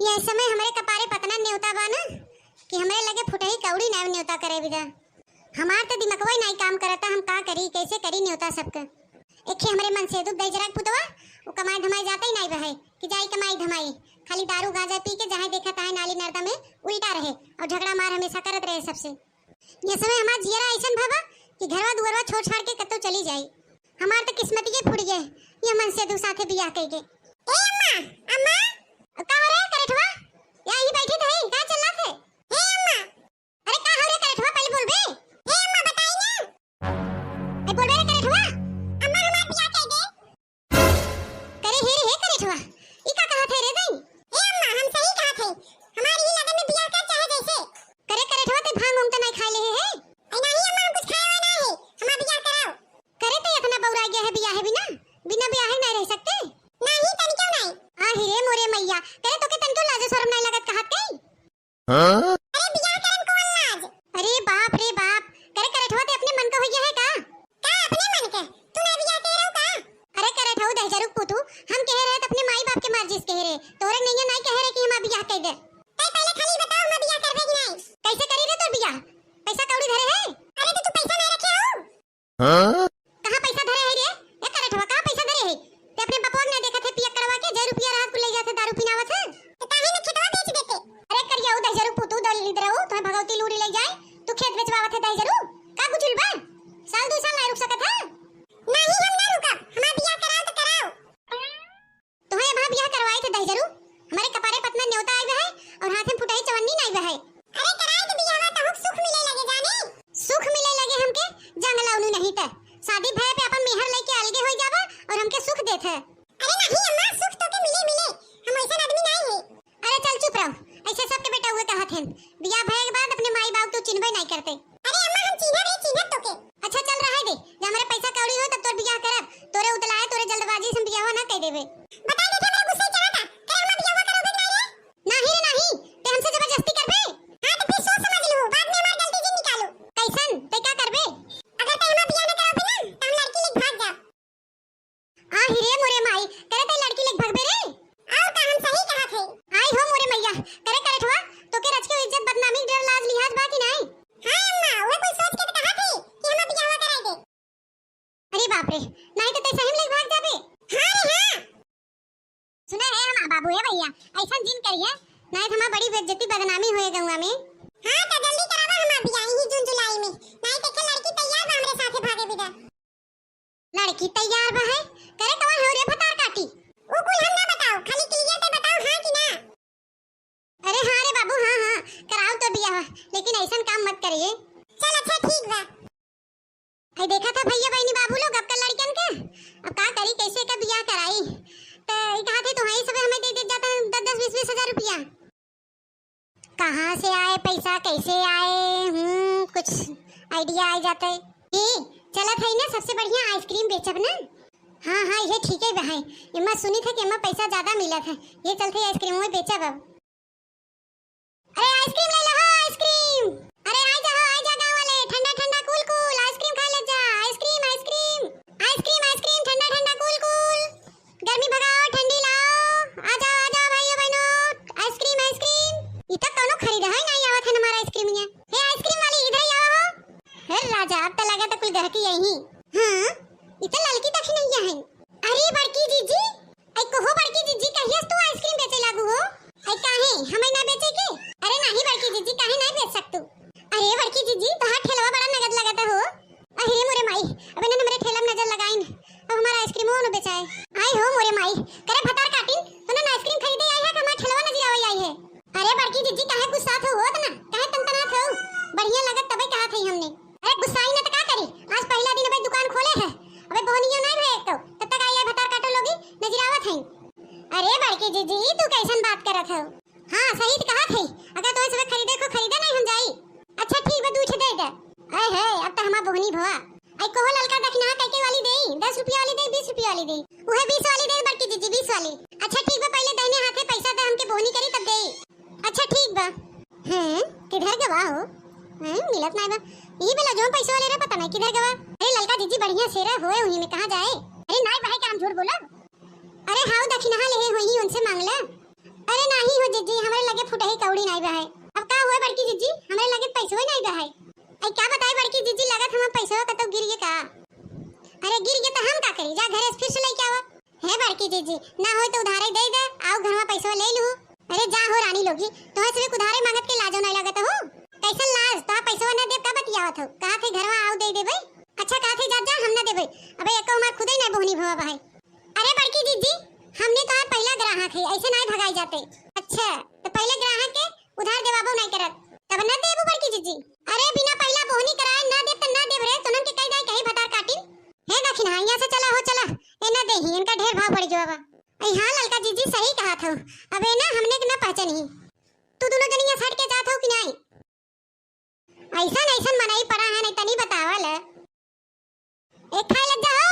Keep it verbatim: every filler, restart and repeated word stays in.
यह समय हमरे कपारे पतना नेवता बा ना कि हमरे लगे फुटही कौड़ी नाई नेवता करे बिदा। हमार त दिमगवा ही नाई काम करता, हम का करी, कैसे करी नेवता सबके। एखे हमरे मनसेदू दहिजरा के पुतवा, उ कमाई धमाई जाता ही नाई बहै कि जाई कमाई धमाई, खाली दारू गांजा पी के जहाँ देखा तहाँ नाली नर्दा में उल्टा रहे और झगड़ा मार हमेशा करत रहे सबसे। ये समय हमार जियरा ऐसन भवा कि घरवा दुआरवा छोड़ छाड़ के कतौ चली जाई। हमार त किस्मतिये फूट गए, ये मनसेदू साथे बियाह कइके। ए अम्मा, अम्मा। का हो रे करेठवा? या यहीं बैठी त है, का चल रहा है? ए अम्मा। अरे का हो रे करेठवा, पहले बोलबे। ए अम्मा, बताई ना। ए बोलबे रे करेठवा। अम्मा, हमार बियाह कइके। करे हे रे, हे करेठवा, ई का कहत है रे दई? ए अम्मा, हम सही कहत है, हमार ई लगन में बियाह कर चाहे जैसे। करे करेठवा, ते भांग उंग त नाई खा ले हे? ए नाहीं अम्मा, हम कुछ खाए वाए नाहीं है, हमार बियाह कराओ। करे ते इतना बौरा गया है बियाह है बिना, बिना बियाह है नाई रह सकते? नाहीं, तनिको नाई। आ ही रे मोरे मैया, करे तोके तनिको लाजो शरम नाई लगत कहत कई? हाँ? अरे बियाह करन कौन लाज? अरे बाप रे बाप, करे करेठवा ते अपने मन का हो गया है का? का अपने मन के? तू ना बियाह कह रहो का? अरे करेठऊ दहिजरू पुतू, हम कहे रहे त अपने माई बाप के मर्जी से कहे रहे, तोरे नैया नाई कहे रहे कि हमार बियाह कह दे। तै पहले खाली बताओ हमार बियाह करबे कि नाई? कैसे करी रे तोर बियाह? पैसा कौड़ी धरे है? अरे तो तू पैसा ना रखे हो? हाँ? कहाँ पैसा धरे है रे? ए करेठवा, कहाँ पैसा धरे है? ते अपने बपवा के ना देखत है, पियक्कड़वा के, जे रुपया रहत कुल ले जात है, दारू पिनावत है। तो काहे न खेतवा बेच देते? अरे करिया, उ दहिजरू पुतू दलिद्र हो, तुम्हें भगवती लूड़ी ले जाए, तू खेत बेचवावत है दहिजरू? का गुजुल बा? साल दू साल ना रुक सकत है? नहीं, हम ना रुकब, हमार बियाह कराओ तो कराओ। तोहे अबहा बियाह करवाई थे दहिजरू, हमरे कपारे पतना नेवता आइबे है और हाथे में फुटही चवन्नी नाई बे है। अरे कराई के बियाहवा तहुक सुख मिले लगे जाने। सुख मिले लगे हमके, जंगला उनु नहीं ते। शादी भये पे अपन मेहर लेके अलगे होई जाबा और हमके सुख देत है। अरे नहीं अम्मा, सुख तोके मिले मिले, हम ऐसन आदमी नाई है। अरे चल चुप रहो, ऐसे सबके बेटा हुए कहत हैं। बियाह भये के बाद अपने माई बाप तो चिन्हबे नाई करते। अरे अम्मा, हम चीन्हब रे, चीन्हब तोके। अच्छा चल रहे दे, जब हमरे पैसा कौड़ी हो तब तोर बियाह करब, तोरे उतलाए, तोरे जल्दबाजी से हम बियाहवा ना कह देबे। बताई देखे, हमरे गुस्से चढ़ा था, करे हमार बियाहवा करोगे कि नाई रे? नाहीं रे नाहीं, ते हमसे जबरदस्ती करबे? हाँ तो फिर सोच समझ लू, बाद में हमार गलती जिन निकालो। कैसन? ते का करबे? अगर ते हमार बियाह न कराबे ना, तो हम लड़की लेके भाग जाब। आ ही रे मोरे माई, करे ते लड़की लेके भगबे रे? और का हम सही कहत है? आई हो मोरे मैया, करे करेठवा, तोके रच के इज्जत बदनामी डर लाज लिहाज बा कि नाई? हाँ अम्मा, उहे कुल सोच के तो कहत है कि हमार बियाहवा कराई दे। अरे बाप रे, नाई तो ते सही में लेके भाग जाबे। हाँ रे हाँ। सुना है हमार बाबू, ए भैया, ऐसन जिन करिए, नाई तो हमार बड़ी बेइज्जती बदनामी होए गौवा में। हाँ तो जल्दी करावा हमार बियाह यही जून जुलाई में, नाई तो के लड़की तैयार बा हमरे साथे भागे बिदा। लड़की तैयार बा है? करे कौन हो रे भतार काटी? उ कुल हम ना बताओ, खाली clear ते बताओ हाँ कि ना। अरे हाँ रे बाबू, हाँ हाँ, कराओ तो बियाह, लेकिन ऐसन काम मत करिए। चल अच्छा ठीक बा। आई देखा था भैया बहनी बाबू लोग, अब का लड़कन के, अब का करी, कैसे का बियाह कराई? तो ई कहा थे तो वहीं सब हमें दे दे जाता है दस दस बीस बीस हजार रुपया। कहाँ से आए पैसा, कैसे आए, हम्म, कुछ idea आ जाता है। ए, चलत है ना, सबसे बढ़िया ice cream बेचब ना। हाँ, हाँ, ये ठीक है बहन, एमा सुनी था कि एमा पैसा ज्यादा मिलत है, ये चलते ice cream में बेचब अब। अरे ice cream ले लो हो, ice cream। अरे आ जा हो, आ जा गाँव वाले, ठंडा ठंडा cool cool ice cream खा ले जा। Ice cream, ice cream, ice cream, ice cream, ठंडा ठंडा cool cool। गर्मी भगाओ, ठंडी लाओ। आ जाओ, आ जाओ भाइयों बहनों, ice cream, ice cream। ई तो कौनो खरीद है नहीं आवत है हमारा ice cream ये। हे ice cream वाली, इधर ही आओ हो। हे राजा, अब तो लगा तो कुल गहकी यही। हाँ, ई तो ललकी दखिनैया है। अरे बड़की जीजी, आई कहो बड़की जीजी, कहियस तू ice cream बेचे लागू हो? आई काहे, हमें ना बेचे के? अरे नहीं बड़की जीजी, काहे नहीं बेच सकतू? अरे बड़की जीजी, तोहार ठेलवा बड़ा नगद लगता हो। अरे मोरे माई, अब इन्हें हमरे ठेला में नजर लगाइन, अब हमारा ice cream न बेचाए। आई हो मोरे माई, करे भतार काटिन, तू ना ice cream खरीदे आई है कि हमारा ठेलवा नजर आवे आई है? अरे बड़की जीजी, काहे गुस्सात हो, होत ना, काहे तनतनात हो? बढ़िया लगत तबे कहत हई हमने। अरे गुस्साई ना त का करी, आज पहला दिन अबे दुकान खोले है, अबे बोहनियो नहीं भए एक तो, तब तक आई है भतार काटो लोगी, नजर आवत है। अरे बड़की जीजी, ई तू कैसन बात करत हो? हाँ सही तो कहत है, अगर तुम्हें सब खरीदे को खरीदे नहीं हम जाई। अच्छा ठीक बा, दू ठे दे दे। अरे है, अब तो हमार बोहनी भवा। आई कहो ललका दखिना कैके वाली देई, दस रुपया वाली देई, बीस रुपया वाली देई? उहे बीस वाली देई बड़की जीजी, बीस वाली। अच्छा ठीक बा, पहले दाहिने हाथे पैसा दे हमके, बोहनी करी तब देई। अच्छा ठीक बा। हैं, किधर गवा हो? हैं, मिलत नाई बा। ई बेला जो पैसा वाले रहे पता नहीं किधर गवा। अरे ललका जीजी बढ़िया से रहे होए उही में, कहाँ जाए? अरे नाई बहन के हम झूठ बोला। अरे हाउ दखिना ले हे होई उनसे मांगला। अरे नाही हो जे जी, हमरे लगे फुटही कौड़ी नाई बा है। अब का होए बड़की जीजी, हमरे लगे पैसवे नाई बा है। आई का बताई बड़की जीजी, लगत हमार पैसवा कतौ गिर गए का? अरे गिर गए तो हम का करी, जा घरे से फिर से लेके आवा। हे बड़की जीजी, ना होए तो उधारे दे दे, आओ घर में पैसवा ले लू। अरे जा हो रानी लोगी, तोहरे से उधारे मांगत के लाजो नाई लगत हो। कैसन लाज, तोहार पैसवा ना देब का बतियावत हो? कहा थे घरवा आओ दे देबे। अच्छा कहा थे जा जा, हम ना देबे। अबे एको हमार खुदे ना बोहनी भवा बा है। अरे बड़की जीजी, हमने तोहार पहला ग्राहक है, ऐसे नाई भगाई जाते। अच्छा, तो पहले ग्राहक के उधार देवाबो नाई करत, तब ना देबू बड़की जीजी? अरे बिना पहला बोहनी कराए ना देब त ना देब रे, तोनन के कह दे कहीं भतार काटिन। हे दखिन, हाँ यहाँ से चला हो चला, ए ना देही, इनका ढेर भाव बढ़ गया बा। आई हाँ ललका जीजी सही कहा था, अबे ना हमने के ना पहचानी। तू दोनों जनी यहाँ से हट के जात हो कि नाई? ऐसन ऐसन मनई पड़ा है, नहीं तनी बतावल। ए खाए लग जा हो,